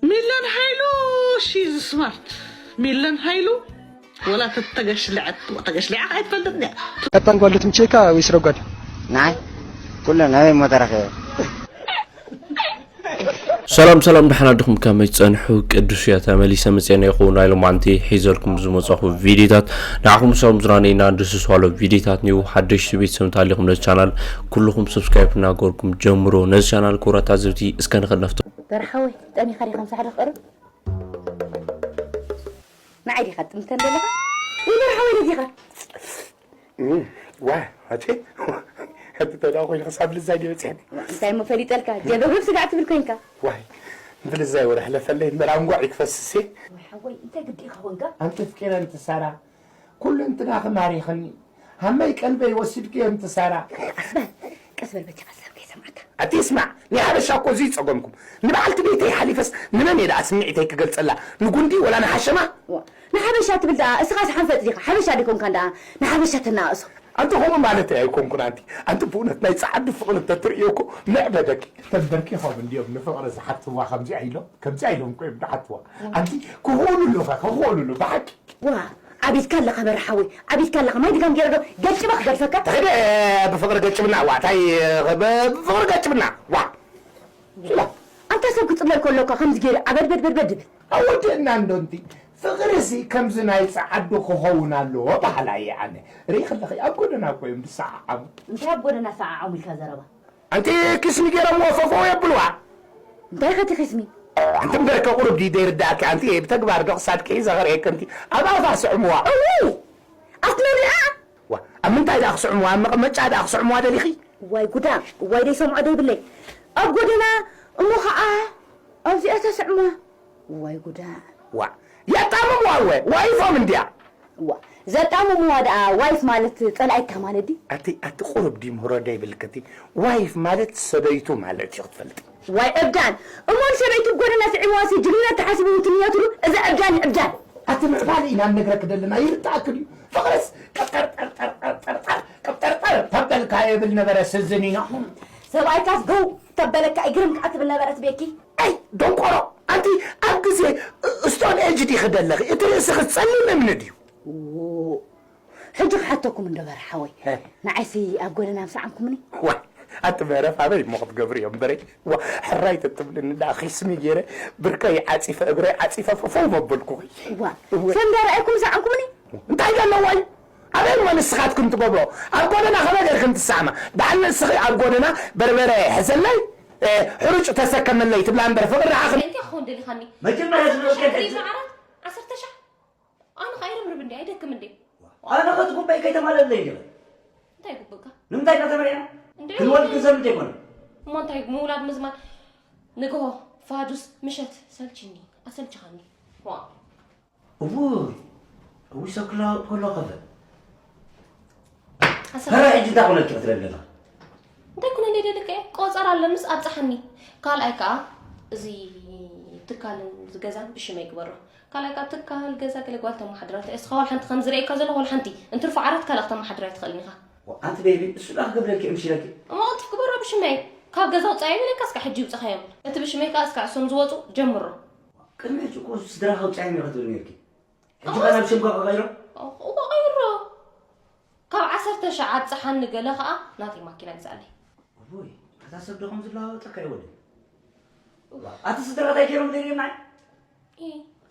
ሚለን ሃይሉ፣ she's smart። ሚለን ሃይሉ ወላ ተተገሽልዐት ተገሽልዓ ኣይትፈልጥን እያ። ቀጣን ጓል ትምቼካ ወይስ ረጓድ? ንዓይ ኩለን ኣበይ እሞ ተረኺበ። ሰላም ሰላም፣ ደሓን ኣደኹም? ከመይ ትጸንሑ? ቅዱስ እያ ተመሊሰ መጽኤና ይኹ ናይ ሎማንቲ ሒዘልኩም ዝመጻኹ ቪዲዮታት ንዓኹም ሰላም ዝራነይና ድስስዋሎ ቪዲዮታት ኒው ሓደሽቲ ቤተሰብ እንተሃሊኹም ነዚ ቻናል ኩልኹም ሰብስክራይብ እናገርኩም ጀምሮ። ነዚ ቻናል ክቡራት ታዘብቲ እስከ ንኽነፍቶ። በርሓወይ ጠሚኻ ዲኻ ምሳሕ ደኽርብ ንዓይ ዲኻ ጥምተን ዘለኻ ወይ በርሓወይ ነዚኻ ዋ ኣቴ እቲ ተዳ ኮይኑ ክሳብ ልዛይ ዲበፅሐኒ እንታይ እሞ ፈሊጠልካ ጀበብብ ስጋዕ ትብል ኮይንካ ዋይ እንት ልዛይ ወረ ሕለፈለይ እምበር ኣንጓዕ ይክፈስሴ ወይ ሓወይ እንታይ ግዲ ኢኻ ኮንካ ኣንቲ ፍቂረ እንትሳራ ኩሉ እንትናኺ ማሪኽኒ ሃመይ ቀልበይ ወሲድክዮ እንትሳራ ቀስ በል ቀስ በል በጃኻ ሰብ ከይሰምዓካ ኣቲ ስማዕ ናይ ሓበሻ እኮ እዚ ይፀገምኩም ንበዓልቲ ቤተይ ሓሊፈስ ንመን እየ ደኣ ስምዒተይ ክገልፀላ ንጉንዲ ወላ ንሓሸማ ንሓበሻ ትብል ደኣ እስኻ ዝሓንፈጥ ዲኻ ሓበሻ ዲኮንካን ደኣ ንሓበሻ ተናእሶ ኣንቲ ከምኡ ማለተይ ኣይኮንኩን ኣንቲ ኣንቲ ብእውነት ናይ ፃዓዱ ፍቕሪ እንተትርእዮ እኮ መዕበደኪ ተንበርኪኾም እንዲዮም ንፍቕሪ ዝሓትዋ ከምዚኣ ኢሎም ከምዚኣ ኢሎም እኮ እዮም ዝሓትዋ ኣንቲ ክኽእሉሉ ኸ ክኽእሉሉ ብሓቂ ዋ ዓቢድካ ኣለኻ በርሓወይ ዓቢድካ ኣለኻ ማይ ድጋም ገይረ ዶ ገጭበ ክገድፈካ ተኸደ ብፍቕሪ ገጭብና ዋ እንታይ ብፍቕሪ ገጭብና ዋ ኣንታ ሰብ ክፅለል ከሎካ ከምዚ ገይሩ ዓበድበድበድበድ ድብል ኣወድእና እንዶ እንቲ ፍቕሪሲ ከምዚ ናይ ፃዓዱ ክኸውን ኣለዎ በሃላ እየ ኣነ ርኢ ከለኺ ኣብ ጎደና እኮ እዮም ዝሰዓዓሙ እንታይ ኣብ ጎደና ሰዓዓሙ ኢልካ ዘረባ ኣንቲ ኪስሚ ገይሮምዎ ፈፈው የብልዋ እንታይ ከቲ ኺስሚ ኣንቲ እምበርከ ቁሩብ ድዩ ዘይርዳእኪ ኣንቲ ብተግባር ዶ ክሳድኪ ሒዘ ከርእየኪ ኣንቲ ኣብ ኣፋ ስዕምዋ ኣትነብሪኣ ኣብ ምንታይ ደኣ ክስዕምዋ ኣብ መቐመጫ ደኣ ክስዕምዋ ደሊኺ ዋይ ጉዳ ዋይ ደይ ሰምዖ ደይብለይ ኣብ ጎደና እሞ ኸዓ ኣብዚኣ ተስዕምዋ ዋይ ጉዳ ዋ የጣምምዋ እወ ዋይፎም እንድያ ዋ ዘጣምምዋ ደኣ ዋይፍ ማለት ጸላኢካ ማለት ድዩ ኣቲ ኣቲ ቁሩብ ድዩ ምህሮ ደይብልክቲ ዋይፍ ማለት ሰበይቱ ማለት እዩ ክትፈልጢ ዋይ ዕብዳን እሞ ንሰበይቱ ጎደና ስዒምዋሲ ጅግንነት ተሓሲቡ ትንየትሉ እዛ ዕብዳን ዕብዳን ኣቲ ምዕባለ ኢና ንነግረኪ ዘለና ይርዳእኪ ድዩ ፍቕርስ ቀብጠርጠርጠርጠርጠርጠር ቀብጠርጠር ተበልካ የብል ነበረ ስዝኒኖ ሰብኣይካስ ገው ተበለካ ይግርም ከዓ ትብል ነበረት ቤኪ ኣይ ደንቆሮ ኣንቲ ኣብ ግዜ ስቶን ኤጅ ዲኺ ደለኺ እቲ ርእስኺ ጸሊም እምኒ ድዩ ሕጂ ክሓተኩም እንዶ በርሓወይ ንዓይሲ ኣብ ጎደና ምሰዓምኩምኒ ዋይ ኣቲ መረፍ ኣበይ እሞ ክትገብሪ እዮም በረይ ዋ ሕራይ ተትብልኒ ደኣ ኺስሚ ገይረ ብርከይ ዓፂፈ እግረይ ዓፂፈ ፈፈው መበልኩኺ ዋ ሰንዳ ረኣይኩም ምሰዓምኩምኒ እንታይ ዘለዋ እዩ ኣበይ እሞ ንስኻትክን ትገብሮ ኣብ ጎደና ከመይ ገይርክን ትሰዓማ ደኣ ንስኺ ኣብ ጎደና በርበረ ሕዘለይ ሕሩጭ ተሰከመለይ ትብላ እምበር ፍቕሪ ደኣ እንታይ ክኸውን ደሊኻኒ መጀመርያ ዝብለካ እንታይ ዓሰርተ ሻዕ ኣነ ኸኣ ይርብርብ እንዴ ኣይደክም እንዴ ኣነ ኸትኩም በይ ከይተማለለይ ገለ እንታይ ግብእካ ንምንታይ ኢና ተመሪዕና ክንወልድ ክንሰብ ዘይኮነ እሞ እንታይ ምውላድ ምዝማድ ንግሆ ፋዱስ ምሸት ሰልችኒ ኣሰልችኻኒ ዋ እውይ እውይ ሰብ ክለዋወጥ ከሎ ከፈ ኣሰላ- ሕጂ እንታይ ኮነልኪ ክትርኢ ኣለኻ እንታይ ኩነ ደልከ ቆፀር ኣለምስ ኣብፀሓኒ ካልኣይ ከዓ እዚ ትካልን ዝገዛን ብሽመይ ግበሮ ካልኣይ ከዓ ትካል ገዛ ገለ ጓል ተመሓድራ እያ እስኻ ዋላ ሓንቲ ከም ዝርእየካ ዘለኹ ዋላ ሓንቲ እንትርፎ ዓራት ካልእ ክተመሓድራ ኣይትኽእልን ኢኻ ኣንቲ ቤቢ እሱ ዳ ክገብረልኪ እምሽለኪ እሞ ቅልጥፍ ግበሮ ብሽመይ ካብ ገዛ ውፃእ ኢለካ እስካ ሕጂ ይውፅኻዮም እቲ ብሽመይ ከዓ እስካ እሶም ዝወፁ ጀምሮ ቅድሚ ሕጂ እኮ ስድራኻ ውፃእዮም ኢኻ ትብል ነርኪ ሕጂ ኸ ናብ ሽምካ ክቐይሮ እኮ ቀይሮ ካብ ዓሰርተ ሻዕ ኣብፀሓኒ ገለ ኸዓ ናተይ ማኪና ግዛኣለይ እቦይ ኣታ ሰብ ዶ ከም ዝለዋወጠካ ይወደድ ኣቲ ስድራ እንታይ ገይሮም ዘይርናይ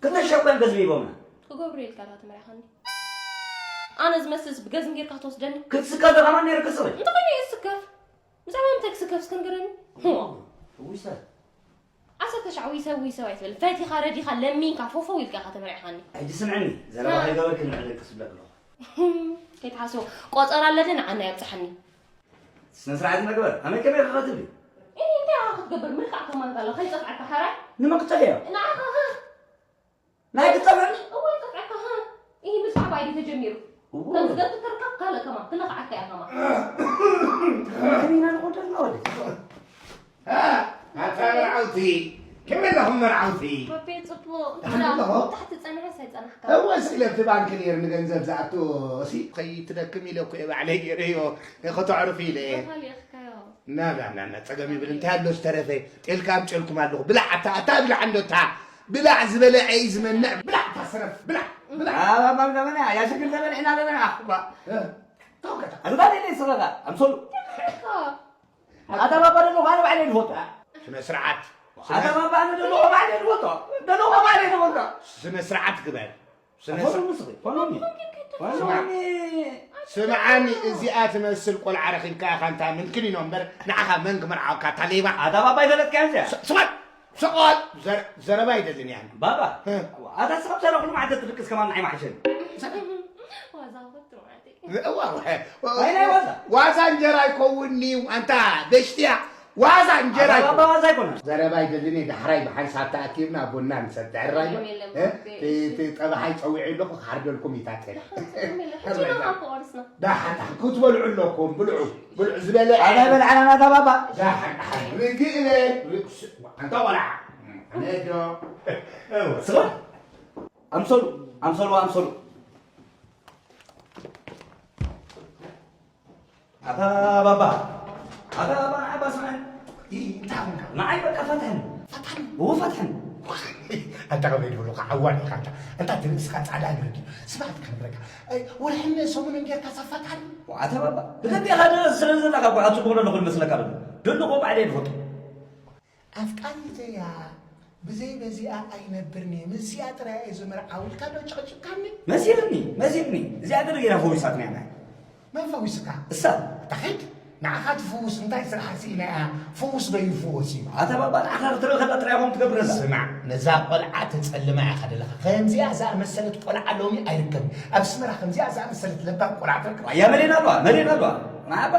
ክልተ ሸቆ እዮም ገዝሚ ይቦምና ክገብሩ ኢልካ ዳ ተመሪኻኒ ኣነ ዝመስልስ ብገዝሚ ጌርካ ክትወስደኒ ክትስከፍ ዶ ከማን ነይሩ ክስኽል እንተኾይነ እየ ዝስከፍ ብዛዕባ ምንታይ ክስከፍ እስከ ንገረኒ ውይሰ ዓሰርተ ሻዕ ውይሰ ውይሰ ኣይትበል ፈቲኻ ረዲኻ ለሚንካ ፎፎው ኢልካ ኢኻ ተመሪዕኻኒ ሕጂ ስምዕኒ ዘረባ ከይገበርክ ንዕለቅስ ብለክ ኣለኹ ከይትሓስቦ ቆፀራ ኣለኒ ንዓና የብፅሐኒ ስነ ስርዓት መግበር ኣመይ ከመይ ኢኻ ትብል እኔ እንታይ ኢኻ ክትገብር ምልካዕ ከማን ካለ ከይጠፍዐካ ሕራይ ንመን ክጠፍዕ እዮ ንዓኻ ናይ ክጠፍዕኒ እወ ጠፍዐካ ህ ይህ ብዛዕባ ኣይዲ ተጀሚሩ ከምዚ ገርክ ትርከብ ካልእ ከማ ክነኽዓካ እያ ከማ ከመይና ንቆደር ናወደ ኣታ መርዓውቲ ከመይ ኣለኹም መርዓውቲ ባቤ ጽቡቕ ደሓን ኣለኹ። ታሕቲ ጸኒሐ ሳይጸናሕካ እወ ስለ ኣብቲ ባንክ ነይርኒ ገንዘብ ዝኣቱ ሲ ከይትደክም ኢለ እኮ እየ ባዕለይ ገይረዮ ከተዕርፊ ኢለ እየ ካሊእኽካዮ እና ና ና ና፣ ጸገም ይብል እንታይ ኣሎ ዝተረፈ? ጤልካ ኣምጪልኩም ኣለኹ። ብላዕ ኣታ፣ ኣታ ብላዕ እንዶ እታ። ብላዕ ዝበለዐ እዩ ዝመንዕ። ብላዕ እታ ሰነፍ፣ ብላዕ፣ ብላዕ። ኣባ ማምዳመና ያሽግር ተበልዕና ኣለና ኣኹባ። እ፣ ተወከታ። ኣልባ ደለ ይስረጋ ኣምሶሉ። ኣታ ባባ ደሎ ኳነ ባዕለ ይፎቶ። ስነ ስርዓት። ኣታ ባባ ኣነ ደሎ ባዕለ ይፎቶ። ደሎ ባዕለ ይፎቶ። ስነ ስርዓት ግበር። ስነ ፈኑ ስርዓት። ምስኺ፣ ፈኑኒ። ፈኑኒ። ስምዓኒ፣ እዚኣ ትመስል ቆልዓ ረኺብካ ኢኻ እንታ ምንክን ኢኖ እምበር፣ ንዓኻ መን ክመርዓወካ፣ እታ ሌባ? ኣታ ባባ ኣይፈለጥካያን እዚኣ? ስ-፣ ስማዕ፣ ስቕ በል። ዘረ-፣ ዘረባ ኣይደልን እያ። ባባ፣ እ። ኣታ ስኻ ብሰረቕሉ መዓልቲ ትድቅስ ከማን ንዓይ መሓሸኒ። ዋዛ ፈቱ ማለት እዩ። እዋ፣ ዋ-፣ ዋ-፣ ናይ ናይ ዋዛ? ዋዛ እንጀራ ኣይከውን'ዩ፣ ኣንታ በሽትያ። ዋዛ እንጀራ ኣታ ኣይኮነን። ባባ ዋዛ ኣይኮነን። ዘረባ ኣይደልን እየ፣ ዳሕራይ ብሓንሳብ ተኣኪብና ቡና ንሰቲ፣ ሕራይ ዶ? የለን፣ የለን፣ እ? ባቤ፣ እቲ፣ እሺ። እቲ ጠባሓይ ጸዊዑ ኣለኹ፣ ክሓርደልኩም እዩ፣ ታቴና። የለን፣ ሕራይ ሕጂ ዶ። ኢና ክቆርስና። ዳሓን ክትበልዑ ኣለኩም፣ ብልዑ፣ ብልዑ ዝበለ። ኣታ በልዓና ናታ ባባ። ዳሓን፣ ዳሓን፣ ርግእ በል፣ ርግእ፣ ኣንታ ቆልዓ። ኣነ ዶ? እወ፣ ስማ። ኣምሰሉ፣ ኣምሰሉ፣ ኣምሰሉ። ኣታ ባባ፣ ኣታ ባባ፣ ንዓይ ባስመዐን። ይ-፣ እንታይ ኾንካ? ንዓይ በቃ ፈትሐን። ፈትሐን? እዎ፣ ፈትሐን። ኣንታ ከመይ ድብሉኻ? ዓዋን ኢኻ ኣንታ። ኣንታ እቲ ርእስኻ ጻዕዳ ግርድ እዩ። ስማዕት ክነግረካ። ኣይ፣ ወርሕን ሰሙንን ጌርካ ሰፋትሓኒ? ኣታ ባባ፣ ብደንቢ ኢኻ ደ-፣ ስለ ዘለኻ እኮ ኣጽቡቕ ዶ ንኹን መስለካ ዶ? ደለኹ ባዕለይ ዝፈቱ። ኣፍቃሪተያ ብዘይ በዚኣ ኣይነብርን እየ። ምስዚኣ ጥራይ እየ ዝምርዓው ኢልካ ዶ ጨቕጭቕካኒ? መሲልኒ፣ መሲልኒ። እዚኣ ገለ ገይራ ፈዊሳትና እያ። መን ፈዊስካ? እሳ። ኣታ ኺድ፣ ንዓኻ ትፍውስ እንታይ ስራሕ ስኢና እያ? ፍውስ ዶ ይፍወስ እዩ? ኣታ ባባ፣ ንዓኻ ክትርኢ ከላ ጥራይ ኢኹም ትገብረላ። ስማዕ፣ ነዛ ቆልዓ ተጸልማ ኢኻ ዘለኻ። ከምዚኣ ዝኣመሰለት ቆልዓ ሎሚ ኣይርከብን። ኣብ ኣስመራ ከምዚኣ ዝኣመሰለት ለባም ቆልዓ ትርከብ? ዋያ መሊእና ኣለዋ፣ መሊእና ኣለዋ። ንዓባ፣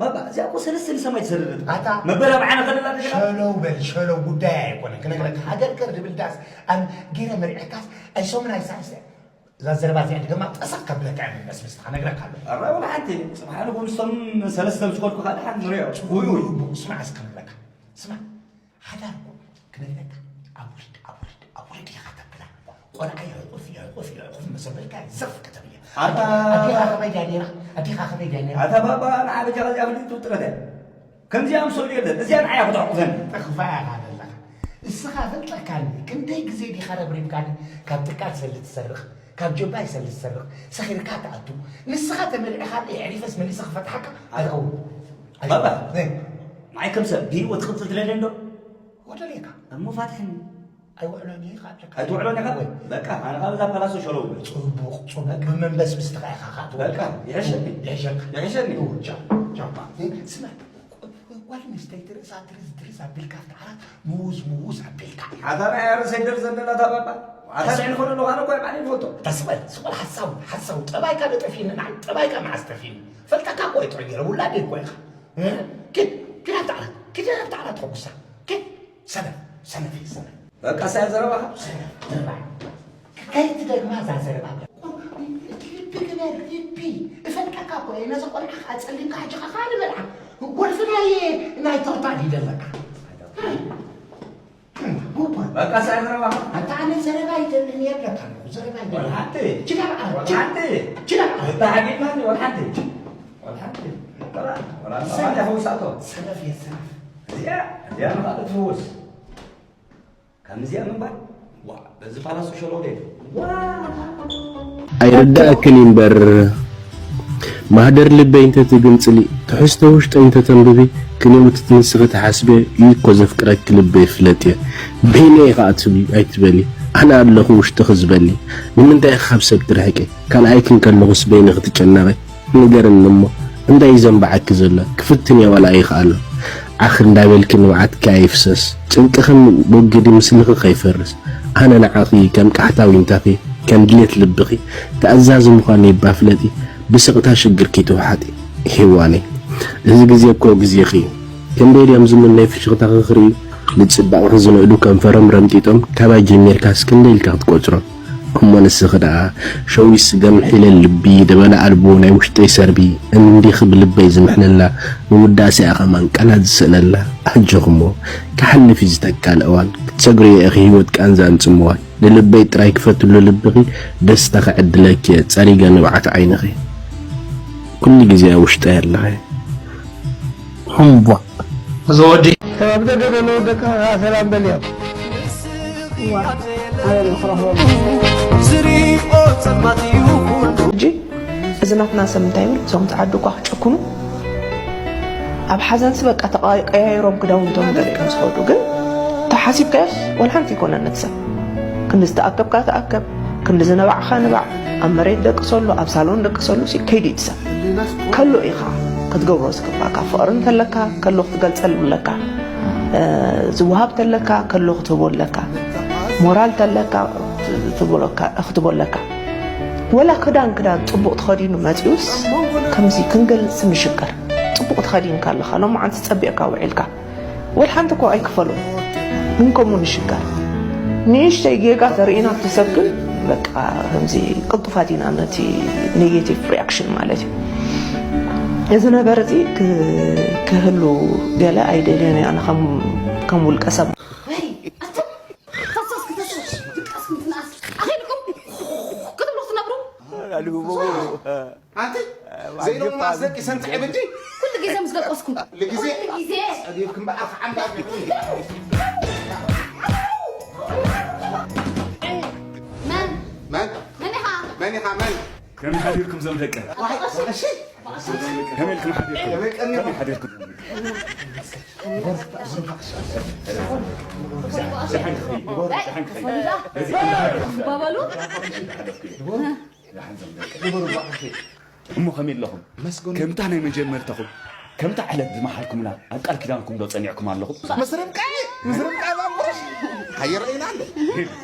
ባባ፣ እዚኣ እኮ ሰለስተ ንሰማይ ትሰድድ። ኣታ መበላ ብዓና ከለላ ደገና። ሸለው በል፣ ሸለው ጉዳይ ኣይኮነን። ክነግረካ፣ ሃገር ከር ድብል ዳስ፣ ኣብ ገይረ መሪዕካስ፣ ኣይሶምን ኣይሳዕስዕ። እዛ ዘረባ እዚኣ ድገማ ጠሰቕ ከብለካ እየ፣ መመስምስትኻ ነግረካ ኣለኹ። ኣረ፣ ወላ ሓንቲ፣ ጽባሕ ንግሆ ምስቶም ሰለስተ ምስ ከድኩ ካልእ ሓንቲ ንሪኦ። ውይ፣ ውይ። ጽቡቕ፣ ስማዕ እስከ ክነግረካ። ስማዕ፣ ሓዳር እኮ ክነግረካ፣ ኣብ ውርድ፣ ኣብ ውርድ፣ ኣብ ውርድ ኢኻ ተብላ። ቆልዓ ይዕቁፍ፣ ይዕቁፍ፣ ይዕቁፍ መሰበልካ ዘፍ ከተብልያ። ኣታ ኣዴኻ ከመይ ድያ ነይራ? ኣዴኻ ከመይ ድያ ነይራ? ኣታ ባባ፣ ንዓ በጃኻ እዚኣ ፍልጥ ትውጥረት እያ። ከምዚኣ ኣምሰሉ የለን። እዚኣ ንዓይ ክትዕቁፈኒ። ጥኽፋ ኢኻ ዘለኻ። እስኻ ፈልጠካኒ፣ ክንደይ ግዜ ዲኻ ረብሪብካኒ፣ ካብ ጥቃ ሰሊ ትሰርቕ፣ ካብ ጀባይ ሰሊ ትሰርቕ፣ ሰኺርካ ትኣቱ። ንስኻ ተመሊዕካኒ፣ የዕሪፈስ መሊሰ ክፈትሓካ ኣይኸውን። ባባ፣ እ። ንዓይ ከም ሰብ ብህይወት ክቕጽል ትደልየ እንዶ? ወደልየካ። እሞ ፋትሕኒ። ኣይውዕሎን እየ፣ ይኽኣለካ። ኣይትውዕሎን ኢኻ? ወይ። በቃ፣ ኣነ ካብ እዛ ፓላሶ ሸለው እብል። ጽቡቕ፣ ጽቡቕ። ብመንበስብስ ተኻኢኻ፣ ካኣ ትውዕል። በቃ፣ ይሕሸኒ። ይሕሸካ። ይሕሸኒ። እው፣ ቻው፣ ቻው። እ፣ ስማዕ፣ ጓል ኣንስተይቲ ርእሳ ድርዝ፣ ድርዝ ኣቢልካ ኣብቲ ዓራት ምውዝ፣ ምውዝ ኣቢልካ። ኣታ ናይ ኣረሰይ ደርዘ እንደላ ታባባ። ኣታ ናይ ንኾነ ኣለኹ፣ ኣነ እኮ ባዕለይ ይፈልጦ። እታ ስቕ በል፣ ስቕ በል፣ ሓሳዊ፣ ሓሳዊ። ጠባይካ ዶ ጠፊእኒ ንዓይ? ጠባይካ መዓስ ጠፊእኒ? ፈልጠካ እኮ እየ ጥዑይ ገይረ፣ ውላደይ እኮ ኢኻ። እ? ኪድ፣ ኪድ ኣብቲ ዓራት፣ ኪድ ኣብቲ ዓራት ተሐጉሳ። ኪድ፣ ሰነፍ፣ ሰነፍ እየ፣ ሰነፍ። በቃ፣ ሳይ ዘረባኻ። ሰነፍ፣ ዘረባ። ከይትደግማ እዛ ዘረባ። እቲ ልቢ ግበር፣ ልቢ። እፈልጠካ እኮ እየ፣ ነዚ ቆልዓ ከዓ ጸሊምካ ሕጂ ከዓ ካልእ መልዓ። ወልፊ ናይ፣ ናይ ቶታ ድዩ ዘለካ? በቃ፣ ሳይ ዘረባኻ። ኣንታ ኣነ ዘረባ ኣይደልን እየ እብለካ ኣለኹ፣ ዘረባ ኣይደልን። ወላ ሓንቲ። ኪድ ኣብ ዓራት፣ ወላ ሓንቲ። ኪድ ኣብ ዓራት። እታ ሓጊድናኒ፣ ወላ ሓንቲ። ወላ ሓንቲ። ወላ፣ ወላ፣ ሰነፍ። ሓንቲ ፈውሳቶ። ሰነፍ እየ፣ ሰነፍ። እዚኣ፣ እዚኣ ንኻልእ ትፍውስ። ከምዚኣ ምንባር፣ ዋ፣ በዚ ፋላሱ ሸሎ ደይ። ዋ! ኣይርዳእክን እምበር፣ ማህደር ልበይ እንተትግንጽሊ፣ ትሕዝቶ ውሽጠይ እንተተንብቢ፣ ክንውትት ንስኺ ትሓስብዮ፣ እዩ እኮ ዘፍቅረኪ ልበይ ፍለጥዮ። በይነይ ኢኻ ትብሊ፣ ኣይትበሊ፣ ኣነ ኣለኹ ውሽጥኺ ዝበሊ። ንምንታይ ኢኺ ካብ ሰብ ትርሕቂ? ካልኣይክን ከለኹስ በይንኺ ትጨነቒ? ንገርኒ እሞ፣ እንታይ እዩ ዘንብዓኪ ዘሎ? ክፍትን እየ ዋላ ኣይኽኣሎ። ዓኽ እንዳበልኪ ንብዓትኪ ኣይፍሰስ። ጭንቅኽን ወግዲ ምስልኺ ከይፈርስ። ኣነ ንዓኺ ከም ቃሕታ ዊንታኺ፣ ከም ድሌት ልብኺ ተኣዛዚ ምዃነይ እባ ፍለጢ፣ ብስቕታ ሽግርኪ ትውሓጢ ሄዋነይ። እዚ ግዜ እኮ ግዜኺ እዩ። ክንደይ ድዮም ዝምነዩ ፍሽኽታኺ ክርእዩ? ንጽባቐኺ ዝንእዱ ከንፈሮም ረምጢጦም ካባይ ጀሚርካስ ክንደይ ኢልካ ክትቆጽሮም? እሞ ንስኺ ደኣ ሸዊት ስገም ሒለል ልቢ ደበና ኣልቦ ናይ ውሽጠይ ሰርቢ እንዲኺ ብልበይ ዝምሕለላ ንውዳሴኣ ኸማን ቃላት ዝስእነላ ኣጆኺ እሞ ክሓልፍ እዩ ዝተካል እዋን ክትሰግርዮ ኢኺ ህይወት ቃንዛን ጽምዋን ንልበይ ጥራይ ክፈትሉ ልብኺ ደስታ ክዕድለኪ እየ ጸሪገ ንብዓት ዓይንኺ ኩሉ ግዜ ኣብ ውሽጠይ ኣለኺ። እምቧ። እዚ ወዲ ኣብ ደገ ዘለዉ ደቅኻ ሰላም በልዮም። እዋ ኣበይ ክረኽቦም? ዝሪኦ ጸልማት እዩ ኩሉ። ሕጂ እዚ ናትና ሰብ እንታይ ይብል? እዞም ዝዓዱ እኳ ክጨክኑ ኣብ ሓዘንሲ በቃ ተቀያይሮም ክዳውንቶም ገለ እዮም ዝኸዱ። ግን ተሓሲብካዮስ ወላ ሓንቲ ይኮነን ነቲ ሰብ። ክንዲ ዝተኣከብካ ተኣከብ፣ ክንዲ ዝነባዕኻ ንባዕ፣ ኣብ መሬት ደቅሰሉ፣ ኣብ ሳሎን ደቅሰሉ ሲ ከይዱ እዩ እቲ ሰብ። ከሎ ኢኻ ክትገብሮ ዝግባካ። ፍቕሪ እንተለካ ከሎ ክትገልጸሉ ኣለካ። ዝወሃብ ተለካ ከሎ ክትህቦ ኣለካ። ሞራል ተለካ ክትቦ ኣለካ። ወላ ክዳን ክዳን ጽቡቕ ተኸዲኑ መጺኡስ ከምዚ ክንገልጽ ንሽገር። ጽቡቕ ተኸዲንካ ኣለኻ ሎማዓንቲ ጸቢቕካ ውዒልካ ወላ ሓንቲ እኮ ኣይክፈሉን። ግን ከምኡ ንሽገር። ንእሽተይ ጌጋ ተርእይና እቲ ሰብ ግን በቃ ከምዚ ቅልጡፋት ኢና ነቲ negative reaction ማለት እዩ። እዚ ነገር እዚ ክህሉ ገለ ኣይደልዮን እየ ኣነ ከም ውልቀ ሰብ። ኣኸልኩም ክትብሉ ክትነብሩ ኣንቲ ዘይሎም ማስደቂ ሰንትዒ ብዲ ኩሉ ግዜ ምስ ደቀስኩም ልግዜ ግዜ ጸቢብኩም በኣፍ ዓምዳ መን መን መን ኢኻ መን ኢኻ መን ከመይ ሓዲርኩም ዞም ደቀ ዋይ እሺ ከመይ ኢልኩም ሓዲርኩም ከመይ ሓዲርኩም ደሓን ትኽእል ደሓን ትኽእል በዚ ባበሉ ደሓን ዞም ደቀ እሞ ከመይ ኣለኹም ከምታ ናይ መጀመርታኹም ከምታ ዕለት ዝመሓልኩምና ኣብ ቃል ኪዳንኩም ዶ ጸኒዕኩም ኣለኹም ምስ ርብቃ ምስ ርብቃ ባቡሽ ሃይረኢና ኣሎ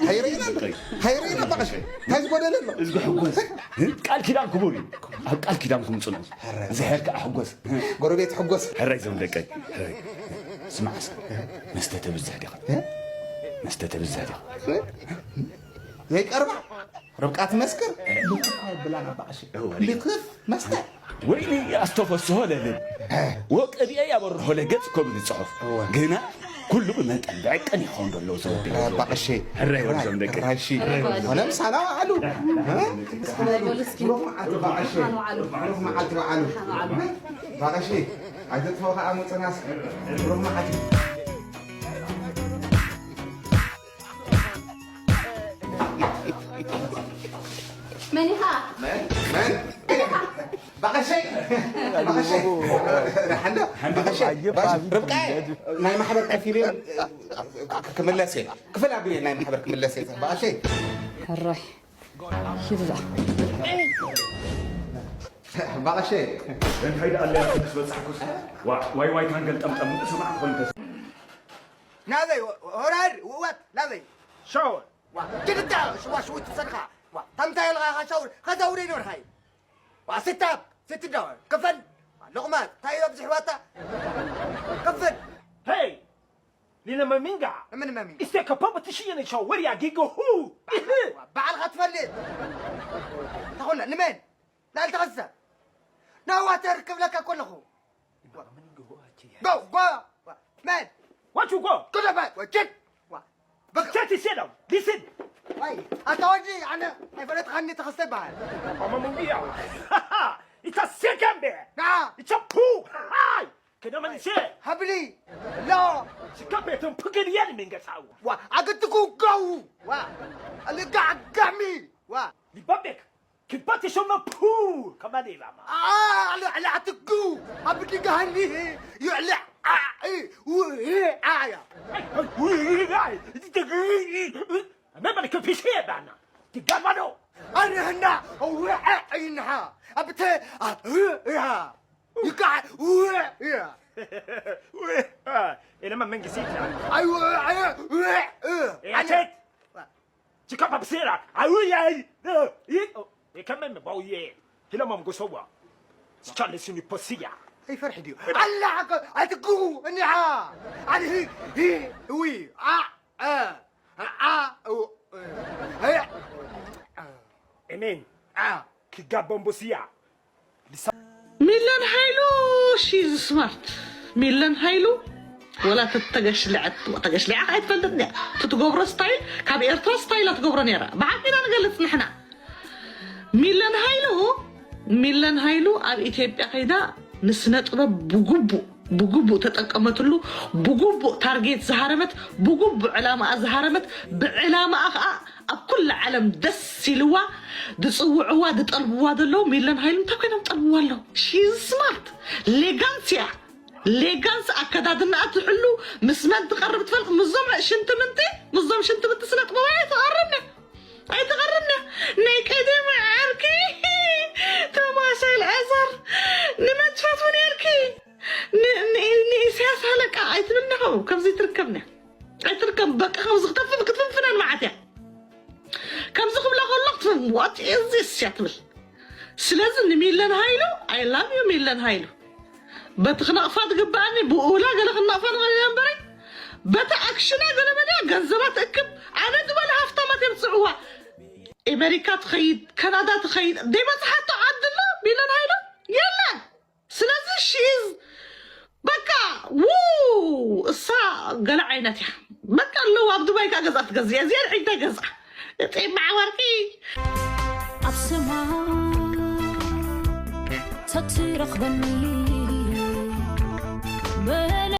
ሃይረኢና ኣሎ ሃይረኢና ባሽ እንታይ ዝጎደለ ኣሎ እዚ ሕጎስ ቃል ኪዳን ክቡር እዩ ኣብ ቃል ኪዳንኩም ጽኑ ዝሕር ከዓ ሕጎስ ጎረቤት ሕጎስ ሕራይ ዞም ደቀይ ሕራይ ስማዕስ መስተ ተብዝሕ ዲኻ መስተ ተብዝሕ ዲኻ ዘይቀርባ ርብቃ ትመስክር ልክፍ ኣይብላን ኣባዕሽ ልክፍ መስተ ወይኒ ኣስተፈስሆ ለልብ ወቅብኤ ያበርሆ ለገጽ ኮብል ጽሑፍ ግና ኩሉ ብመጠን ብዕቅን ይኸውን ዘሎ ሰው ባቀሼ ሕራይ ወርዞም ደቂ ራሺ ሆነም ሳና በዓሉ ብሩኽ መዓልቲ በዓሉ ብሩኽ መዓልቲ በዓሉ ባቀሼ ኣይተጥፎ ከዓ መፅናስ ብሩኽ መዓልቲ መን ኢኻ መን መን በቐሸይ በቐሸይ ሓንዳ በቐሸይ ርብቃ ናይ ማሕበር ከፊል ክምለስ እየ ክፍል ኣቢለ ናይ ማሕበር ክምለስ እየ በቐሸይ ሕራይ ሽዛ በቐሸይ እንታይ ደኣ ኣለያ ክስ በጻሕኩስ ዋይ ዋይ ካንገል ጠምጠም ሰማዕ ኮይንከስ ናበይ ወራር ወት ናበይ ሻወር ዋ ግድዳ ሽዋሽውት ሰድኻ ዋ ታምታይ ኢልኻ ኻሻውር ኸዛውረ ይኖርኻይ ዋ ስታብ ስትዳወር ክፈል ሎቕማት ታይ ኣብዝሕዋታ ክፈል Hey! Lina maminga! ምን መሚን Iste kapapa tishiyene shawari ya gigo hu! ባዕልኻ ትፈልጥ ተኾነ ንመን ላልተኸሰ ናዋተር ክብለካ ኮለኹ ጎ ጎ መን What you go? ክደባ ወጭድ Stay still! Listen! ዋይ ኣታ ወዲ ኣነ ኣይፈለጥኻኒ ተኸስተ ይበሃል Mama mungia! It's a second bear! ንዓ It's a poo! Hi! Kena manise! ሃብሊ ሎ Sikape tum pugin yen minga sawa! ዋ ኣግትኩ ገው ዋ ኣልጋዕጋሚ ዋ Libabek! Kibati shoma poo! Kamani lama! ኣለ ኣለ ኣትጉ ኣብ ድጋሃኒ ይዕለ ኣያ Mema ni kifishe bana! Tigamano! ኣረህና ውዐ ኣይንሃ ኣብተ ይቃዕ ውዕ Ele ma mengi sita! ኣይ Atet! Chikapa psera! Awi ai! E kama me bau ye! Hila mam gosowa! Chale sini posia! ኣይፈርሒ ድዩ ኣላ ኣትጉ እኒሃ ኣንሂ ሂ ዊ ኣ ኣ ኣ Amen! Kigabombosia! ሚለን ሃይሉ she's smart ሚለን ሃይሉ ወላ ተተገሽልዐት ተገሽልዐ ከኣ ትፈልጥ እያ ትትገብሮ style ካብ ኤርትራ style ትገብሮ ነይራ ብሓቂና ንገልጽ ንሕና ሚለን ሃይሉ ሚለን ሃይሉ ኣብ ኢትዮጵያ ከይዳ ንስነ ጥበብ ብግቡእ ብግቡእ ተጠቀመትሉ። ብግቡእ ታርጌት ዝሃረመት፣ ብግቡእ ዕላማኣ ዝሃረመት፣ ብዕላማኣ ከዓ ኣብ ኩሉ ዓለም ደስ ኢልዋ ዝፅውዕዋ ዝጠልብዋ ዘለዉ ሚለን ሃይሉ እንታይ ኮይኖም ጠልብዋ ኣለዉ? She's smart። ሌጋንስ እያ። ሌጋንስ ኣከዳድናኣ ትሕሉ፣ ምስ መን ትቐርብ ትፈልጥ። ምስዞም ሽንቲ ምንቲ፣ ምስዞም ሽንቲ ምንቲ ስነ ጥበባውያን ትቐርብ እያ። ኣይትቐርብና። ናይ ቀደም ዓርኪ ተማሻይ ኣልዓዛር ንመን ትፈትው ነርኪ? ን- ን- ንኢሳያስ ሃለቃ ኣይትብልና። ከምኡ ከምዚ ትርከብና ኣይትርከብ። በቃ ከምዚ ክትፍን ክትፍንፍነን መዓት እያ። ከምዚ ክብላ ከሎ ክትፍን what is this እያ ትብል። ስለዚ ንሚለን ሃይሉ I love you ሚለን ሃይሉ። በቲ ክነቕፋ ትግብኣኒ ብኡላ ገለ ክነቕፋ ንኽእል ኢና እምበረይ፣ በቲ ኣክሽና ገለ መለ ገንዘባ ትእክብ። ኣነ ዝበለ ሃፍታማት እዮም ዝፅዕዋ። ኣሜሪካ ትኸይድ፣ ካናዳ ትኸይድ፣ ዘይበፅሓቶ ዓዲ ኣሎ ሚለን ሃይሉ የለን። ስለዚ she is በቃ ው እሳ ገለ ዓይነት እያ። በቃ ኣለዉ ኣብ ዱባይ ከዓ ገዛ ትገዝእ እያ። እዚኣ ንሕጂ እንታይ ገዝኣ? ጤማ ወርቂ ኣብ ሰማይ ተትረኽበኒ መለ